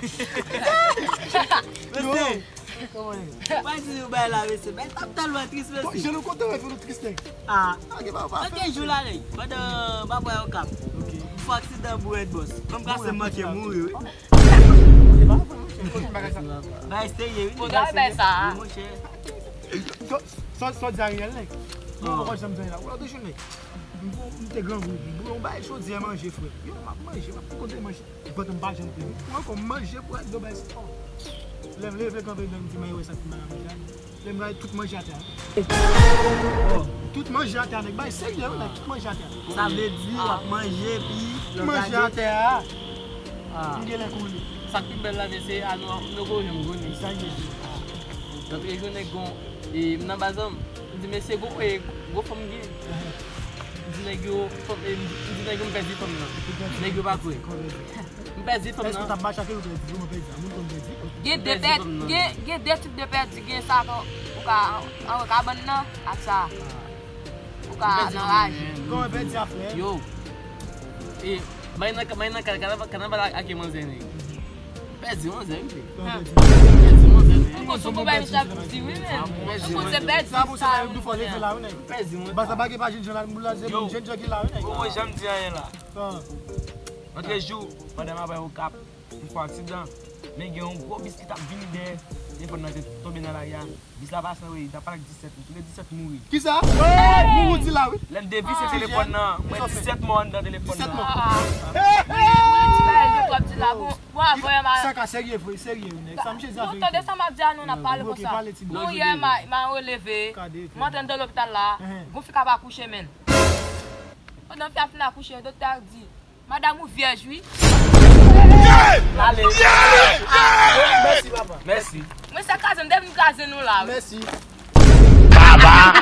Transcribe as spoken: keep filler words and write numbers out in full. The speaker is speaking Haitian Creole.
Mesye, kòman e? Mwen di nou bay la, mesye. Men t ap tèlman tris, mesye. Jan nou kontan wè fè nou tris, nèg. Ah. Ok, pa, pa fè. Nan kenz jou la, nèg. Pandan m ap wè Okap. Ok. M fè aksidan bourèt bòs. Kòm ka se manke mouri, wi. Ok, pa fè, monchè. Kote bagay sa? Bay serye, wi. Pou gade sa. Wi, monchè. Sa, sa, sa w di Ariel, nèg? Mwen poko janm di anyen la. Ou la de jounen. M, m te grangou, m boule yon bay chodyè manje, frè. Yo, m ap manje, m ap konte manje. Vant m pa janm plen. Mwen ankò m manje pou al do bay spò. Lè m leve kanpe dan m di, "Mwen wè sa ki mal a manje a." Lè m gade tout manje atè a. Oh, tout manje atè a, nèg, bay serye, wi, nèg, tout manje atè a. Sa vle di w ap manje, epi lè w gade atè a. Ah. M genlè konnen. Sa k pi bèl la, men se a nou, nou ko janm konnen. Sa ye di. Lòt jou, nèg gon, e, m nan baz an, m di, "Mesye, gwo, e, gwo fanm gen." M di nèg yo, fanm, e, m di nèg yo, "M pèdi fanm nan." Nèg yo pa kwè. M pèdi fanm nan. Èske w t ap mache ak li ou pèdi? Ou pèdi? Moun konn pèdi. Gen de pèdi, gen, gen de tip de pèdi, gen sa ke ou ka antre kabann nan ak sa. Ou ka nan raje. Kòman pèdi a, frè? Yo. E, bay nan, bay nan kanaval, kanaval ak, ak manzè, nèg. Pèdi manzè, wi. Pèdi manzè, nèg. Ou konn se yon bagay misye ap di, wi, men. Ou konn se pèdi sa, wi, nèg. Pèdi manzè. Baz la pa gen pa jènjan la, moun la, se moun jènjan ki la, wi, nèg. Yo, mwen janm di anyen la. Lòt jou, pandan m ap wè Okap, m fè aksidan. Men gen yon gwo bis ki t ap vini dèyè. Telefòn nan te tonbe nan lari a. Bis la pase antre, li t ap pale ak disèt. M twouve disèt mouri. Kisa? Mouri di la, wi. Lè m devise telefòn nan, m wè disèt mò anndan telefòn nan. Disèt mò. Wi, wi, ti bagay yo t ap di la. Bon, bon, avan yè m a... Sa ka serye vre, serye, wi, nèg. Sa misye di a verite. Tande sa m ap di a nou, n ap pale konsa. Bon, yè m a, m a releve. M antre anndan lopital la. Gon fi k ap akouche, menn. Pandan fi a fin akouche, doktè a di, "Madanm ou vyèj, wi." Ale. Mèsi, papa. Mèsi. Mwen se kraze, m te vin kraze nou la, wi. Mèsi. Baba!